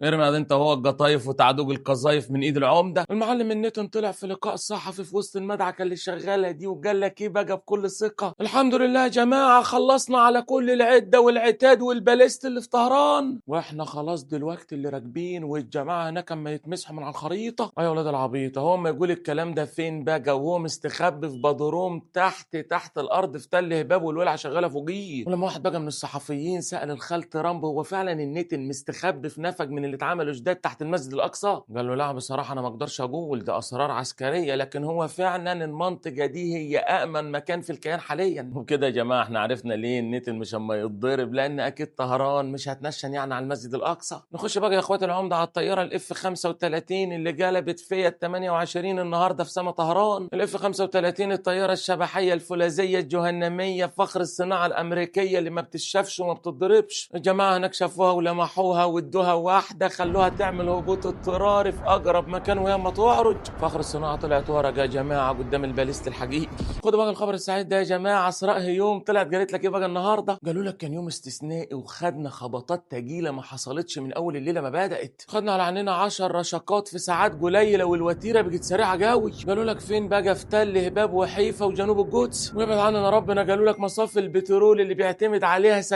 ارمي انت هو القطايف وتعدوج القذايف من ايد العمدة. المعلم النتن طلع في لقاء صحفي في وسط المدعكه اللي شغالة دي وقال لك ايه بقى بكل ثقة: الحمد لله يا جماعة خلصنا على كل العدة والعتاد والباليست اللي في طهران، واحنا خلاص دلوقتي اللي راكبين والجماعة هناك اما يتمسحوا من على الخريطة. ايوه يا ولاد العبيطه، هو ما يقول الكلام ده فين بقى وهو مستخبي في بدروم تحت تحت الارض في تل هباب والولعه شغالة فوقيه. ولما واحد بقى من الصحفيين سال الخال ترامب هو فعلا النتن مستخبي في نفق من اللي اتعملوا جداد تحت المسجد الاقصى؟ قال له لا بصراحة انا ما اقدرش اقول، ده اسرار عسكرية، لكن هو فعلا المنطقة دي هي امن مكان في الكيان حاليا. وبكده يا جماعة احنا عرفنا ليه النتن مش اما يتضرب، لان اكيد طهران مش هتنشن يعني على المسجد الاقصى. نخش بقى يا اخوات العمدة على الطيارة ال F 35 اللي جلبت فيات 28 النهارده في سما طهران. ال F 35 الطيارة الشبحيه الفولاذيه الجهنميه فخر الصناعة الامريكية اللي ما بتشافش وما بتتضربش. الجماعة هناك شافوها ولمحوها وادوها واحدة خلوها تعمل هبوط اضطراري في اقرب مكان وهي ما تعرج. فخر الصناعة طلعت ورا يا جماعة قدام الباليست الحقيقي. خدوا بقى الخبر السعيد ده يا جماعة، اسراء هيوم طلعت قالت لك ايه بقى النهارده؟ قالوا لك كان يوم استثنائي وخدنا خبطات تجيله ما حصلتش من اول الليلة ما بدات، خدنا على عننا 10 رشقات في ساعات قليله والوتيره بقت سريعة قوي. قالوا لك فين بقى؟ في تل هباب وحيفا وجنوب القدس. ويبعد عننا ربنا قالوا لك مصافي البترول اللي بيعتمد عليها 70%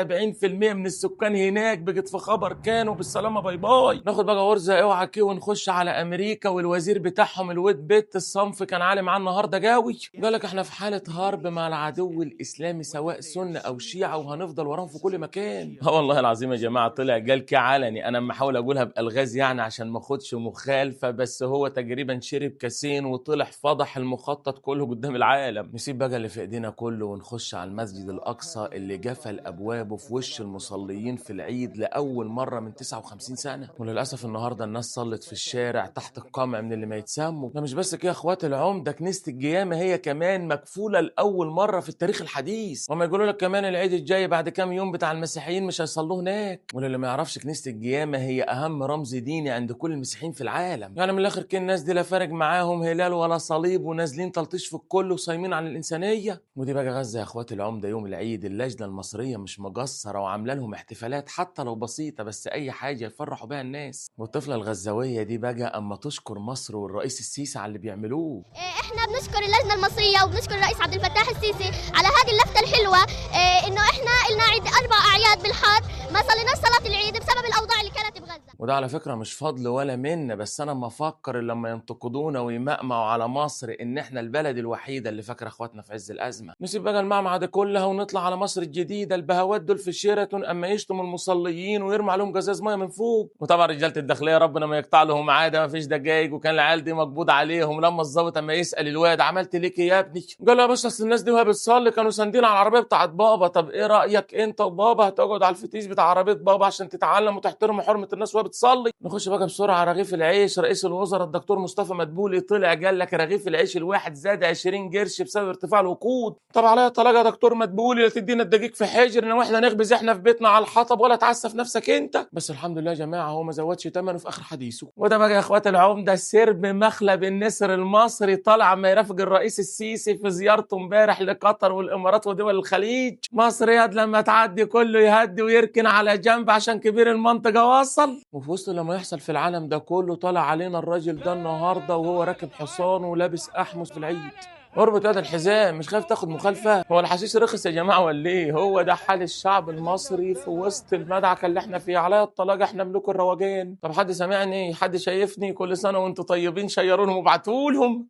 من السكان هناك بقت في خبر كانوا بالسلامة bye bye. ناخد بقى غرزه اوعى كي ونخش على امريكا والوزير بتاعهم الواد بيت الصنف كان عالي معاه النهارده قوي. قال لك احنا في حاله هرب مع العدو الاسلامي سواء سنة او شيعه وهنفضل وراهم في كل مكان. اه والله العظيم يا جماعة طلع جالك علني، انا اما احاول اقولها بالغاز يعني عشان ما اخدش مخالفة، بس هو تقريبا شرب كاسين وطلع فضح المخطط كله قدام العالم. نسيب بقى اللي في ايدينا كله ونخش على المسجد الاقصى اللي قفل ابوابه في وش المصليين في العيد لاول مرة من 59 سنة. وللاسف النهارده الناس صلت في الشارع تحت القمع من اللي ما يتسموا. ده مش بس كده يا اخوات العمدة، كنيسة القيامة هي كمان مكفوله لاول مرة في التاريخ الحديث. وما يقولوا لك كمان العيد الجاي بعد كام يوم بتاع المسيحيين مش هيصلوه هناك. وللي ما يعرفش كنيسة القيامة هي اهم رمز ديني عند كل المسيحيين في العالم. يعني من الاخر كده الناس دي لا فارق معاهم هلال ولا صليب ونازلين تلطيش في الكل وصايمين عن الانسانية. ودي بقى غزة يا اخوات العمدة يوم العيد اللجنة المصرية مش مقصرة وعامله لهم احتفالات حتى لو بسيطة، بس اي حاجة يفرحوا بيها الناس. والطفله الغزاويه دي بقى اما تشكر مصر والرئيس السيسي على اللي بيعملوه. احنا بنشكر اللجنة المصرية وبنشكر الرئيس عبد الفتاح السيسي على هذه اللفته الحلوة، انه احنا لنا عيد 4 اعياد بالحرب ما صليناش صلاة العيد بسبب الاوضاع اللي كانت بغزة. وده على فكرة مش فضل ولا منا، بس انا ما افكر لما ينتقدونا ويمأمعوا على مصر ان احنا البلد الوحيدة اللي فاكره اخواتنا في عز الازمة. نسيب بقى المعمعة دي كلها ونطلع على مصر الجديدة. البهوات دول في شيراتون اما يشتموا المصليين ويرموا عليهم جزاز مية من فوق. وطبعا رجاله الداخلية ربنا ما يقطع لهم عادة، ما فيش دقايق وكان العيال دي مقبوض عليهم. لما الظابط اما يسال الواد عملت ليك يا ابني؟ قال له يا باشا اصل الناس دي وهي بتصلي كانوا ساندين على العربية بتاعت بابا. طب ايه رايك انت وبابا هتقعد على الفتيس بتاع عربية بابا عشان تتعلم وتحترم حرمه الناس وهي بتصلي؟ نخش بقى بسرعة على رغيف العيش. رئيس الوزراء الدكتور مصطفى مدبولي طلع قال لك رغيف العيش الواحد زاد 20 قرش بسبب ارتفاع الوقود. طب عليا طلاق يا دكتور مدبولي لا تدينا الدقيق في حجر واحنا نخبز احنا في بيتنا على الحطب ولا تعسف نفسك انت. بس الحمد لله يا جماعة هو ما زودش ثمنه في اخر حديثه. وده بقى يا اخوات العمدة السرب مخلب النسر المصري طالع ما يرافق الرئيس السيسي في زيارته امبارح لقطر والامارات ودول الخليج. مصر ياد لما تعدي كله يهدي ويركن على جنب عشان كبير المنطقة وصل. وفي وسط لما يحصل في العالم ده كله طالع علينا الراجل ده النهارده وهو راكب حصان ولابس احمس في العيد. اربط يد الحزام، مش خايف تاخد مخالفة؟ هو الحشيش رخص يا جماعة ولا ايه؟ هو ده حال الشعب المصري في وسط المدعكه اللي احنا فيها. عليا الطلاق احنا ملوك الروجان. طب حد سامعني؟ حد شايفني؟ كل سنة وانتم طيبين، شيروا لهم وابعتوا لهم.